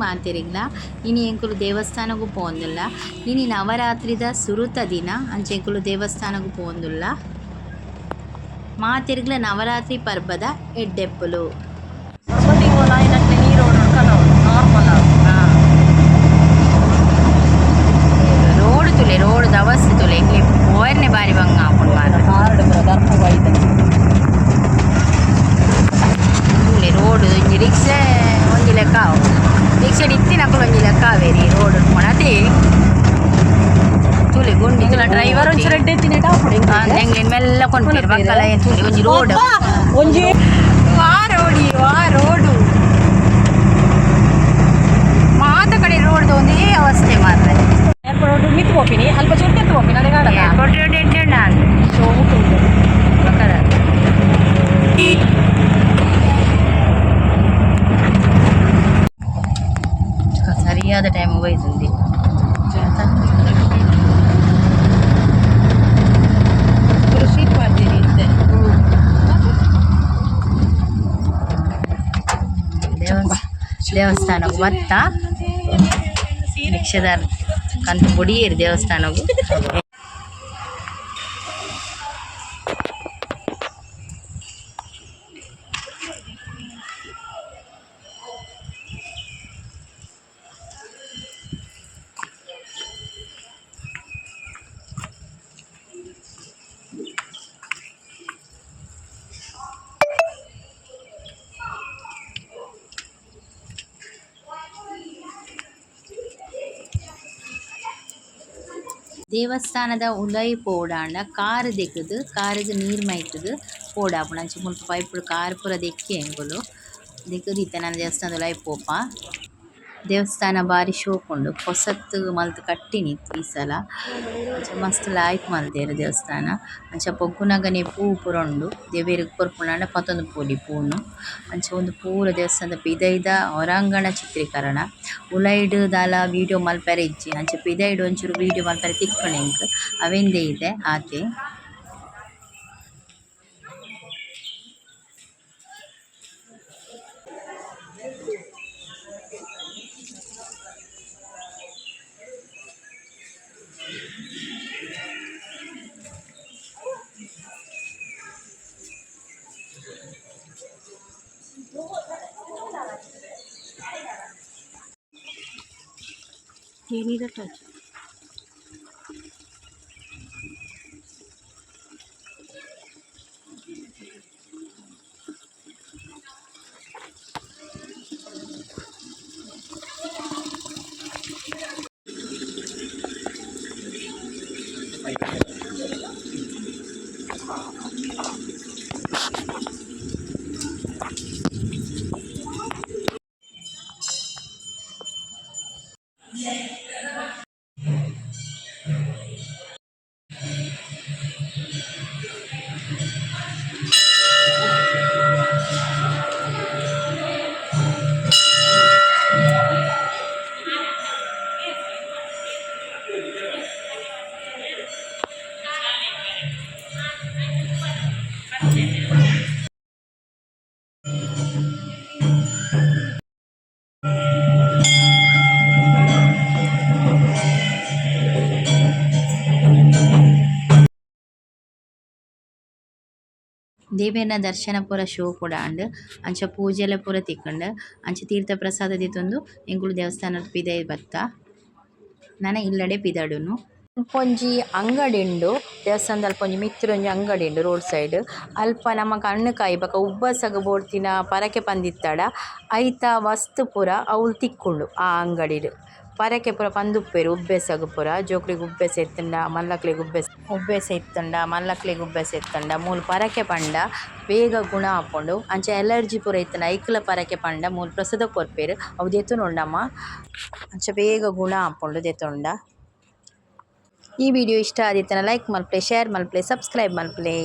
ಮಾತೆರಿಗ್ಲ ಇನಿ ಎಂಕುಲು ದೇವಸ್ಥಾನಗ್ ಪೋವೊಂದುಲ್ಲ. ಇನಿ ನವರಾತ್ರಿದ ಸುರುತ ದಿನ ಅಂಚ ಎಂಕುಲು ದೇವಸ್ಥಾನಗ್ ಪೋವೊಂದುಲ್ಲ. ಮಾತೆರಿಗ್ಲ ನವರಾತ್ರಿ ಪರ್ಬದ ಎಡ್ಡೆಪ್ಪುಲು. ರೋಡ್ ತುಲೆ, ರೋಡ್ ಅವಸ್ಥೆ ತುಲೆ. ಎಂಕ್ಲೆ ಪೋಯರ್ನೆ ಬಾರಿ ಬಂಗ ಆಪುಂಡು ಮಾರ್ರೆ. ತೂಲೆ ರೋಡ್, ಒಂಜಿ ರಿಕ್ಷೆ ಒಂಜಿ ಲೆಕ್ಕ ಆವು. ರಿಕ್ಷೆ ಇತ್ತಿನಕುಲು ಒಂಜಿ ಲೆಕ್ಕ ಆವೇರಿ ರೋಡ್ ಪೋಣತೆ. ತೂಲೆ ಗುಂಡಿ. ಡ್ರೈವರ್ ಒಂಚೂರು ಎಡ್ಡೆ ಇತ್ತಿನೇಟ ಆಪುಂಡು. ಎಂಗ್ಲೆನ್ ಮೆಲ್ಲ ಕೊಂಡ್ಪೇರು ಬಕ್ಕಲ. ತೂಲೆ ಒಂಜಿ ರೋಡ್. ಒಂಜಿ ವಾ ರೋಡಿ, ವಾ ರೋಡು! ಮಾತ ಕಡೆ ರೋಡ್ ಒಂದೇ ಅವಸ್ಥೆ ಮಾರ್ರೆ. ಏರ್ಪೋರ್ಟ್ ರೋಡ್ ಮಿತ್ತು ಪೋಪಿನಿ, ಅಲ್ಪ ಚೂರು ತಿರ್ತು ಪೋಪಿನಿ ಅದೇ ಗಾಡದ. ಏರ್ಪೋರ್ಟ್ ರೋಡ್ ಎಡ್ಡೆ ಉಂಡು. ಶೋಕು. ಬಕ್ಕದ ಸರಿಯಾದ ಟೈಮ್ ಹೋಯ್ತುಂದಿ. ಶೀಟ್ ಮಾಡ್ತೀನಿ ಇತ್ತೆ. ದೇವಸ್ಥಾನಕ್ಕೆ ಬತ್ತ ರಿಕ್ಷಾದಾರ್ ಕಂತು ಬುಡಿಯೇರಿ ದೇವಸ್ಥಾನಗು. ದೇವಸ್ಥಾನದ ಉಲಯಿ ಪೋಡಾಂಡ ಕಾರ್ ದೆಕ್ಕುದು, ಕಾರುಗು ನೀರ್ ಮೈತುದು ಪೋಡಾಪುಂಡು. ಅಂಚ ಮುಲ್ಪ ಪೈಪುಡು ಕಾರ್ ಪೂರ ದೆಕ್ಕಿಯೆ ಎಂಕುಲು. ದೆಕ್ಕುದು ಇತ್ತೆ ನನ ದೇವಸ್ಥಾನದ ಉಲಯಿ ಪೋಪ. ದೇವಸ್ಥಾನ ಬಾರಿ ಶೋಕುಂಡು. ಪೊಸತ್ ಮಲ್ತ್ ಕಟ್ಟಿನಿ ಈ ಸಲ. ಅಂಚ ಮಸ್ತ್ ಲಾಯ್ಕ್ ಮಲ್ದೆರ್ ದೇವಸ್ಥಾನ. ಅಂಚ ಪೊಗ್ಗುನಗನೆ ಪೂ ಪೂರ ಉಂಡು. ದೇವೆರ್ಗ್ ಕೊರ್ಪುನಾಂಡ ಪತೊಂದು ಪೋಲಿ ಪೂನು. ಅಂಚ ಉಂದು ಪೂರ ದೇವಸ್ಥಾನದ ಪಿದಯ್ದ ಹೊರಾಂಗಣ ಚಿತ್ರೀಕರಣ. ಉಲಯಿಡ್ ದಾಲ ವೀಡಿಯೊ ಮಲ್ಪೆರೆ ಇಜ್ಜಿ. ಅಂಚ ಪಿದಯ್ಡ್ ಒಂಚೂರು ವೀಡಿಯೊ ಮಲ್ಪೆರೆ ತಿಕ್ಕುಂಡು ಎಂಕ್. ಅವೆನ್ ದೈದೆ ಆತೆ. ಏನಿದೆ? ದೇವೆರ್ನ ದರ್ಶನ ಪೂರ ಶೋಕುಡು ಆಂಡ್. ಅಂಚ ಪೂಜೆಲ ಪೂರ ತಿಕ್ಕುಂಡು. ಅಂಚ ತೀರ್ಥ ಪ್ರಸಾದ ದೆತೊಂದು ಎಂಕುಲು ದೇವಸ್ಥಾನಡ್ ಪಿದಯಿ ಬತ್ತ. ನನ ಇಲ್ಲಡೆ ಪಿದಡುನು. ಒಂಜಿ ಅಂಗಡಿ ಉಂಡು ದೇವಸ್ಥಾನದಲ್ಪ. ಒಂಜಿ ಮಿತ್ತ್ ಒಂಜಿ ಅಂಗಡಿ ಉಂಡು ರೋಡ್ ಸೈಡ್. ಅಲ್ಪ ನಮಕ್ ಕಣ್ಣುಕಾಯಿ ಬೊಕ ಉಬ್ಬಸಗ್ ಬೋಡ್ತಿನ ಪರಕೆ ಪಂದಿತ್ತಡ ಐತ ವಸ್ತು ಪೂರ ಅವ್ಲು ತಿಕ್ಕುಂಡು ಆ ಅಂಗಡಿಡ್. ಪರಕೆ ಪೂರ ಪಂದುಪ್ಪೆರ್ ಉಬ್ಬೆಸಗ್ ಪೂರ. ಜೋಕ್ಲೆಗ್ ಉಬ್ಬೆಸ ಇತ್ತ್ಂಡ, ಮಲ್ಲಕ್ಲೆಗ್ ಉಬ್ಬೆಸ ಉಬ್ಬೆಸ ಇತ್ತ್ಂಡ, ಮಲ್ಲಕ್ಲೆಗ್ ಉಬ್ಬೆಸ ಇತ್ತ್ಂಡ ಮೂಲು ಪರಕೆ ಪಂಡ ಬೇಗ ಗುಣ ಆಪುಂಡು. ಅಂಚ ಅಲರ್ಜಿ ಪೂರ ಇತ್ತ್ಂಡ ಐಕ್ಲ ಪರಕೆ ಪಂಡ ಮೂಲು ಪ್ರಸಾದ ಕೊರ್ಪೆರ್. ಅವು ದೆತೊನೊಡು ನಮ. ಅಂಚ ಬೇಗ ಗುಣ ಆಪುಂಡು ದೆತೊಂಡ. ಈ ವಿಡಿಯೋ ಇಷ್ಟ ಆದಿತ್ತ್ಂಡ ಲೈಕ್ ಮಲ್ಪುಲೆ, ಶೇರ್ ಮಲ್ಪುಲೆ, ಸಬ್ಸ್ಕ್ರೈಬ್ ಮಲ್ಪುಲೆ.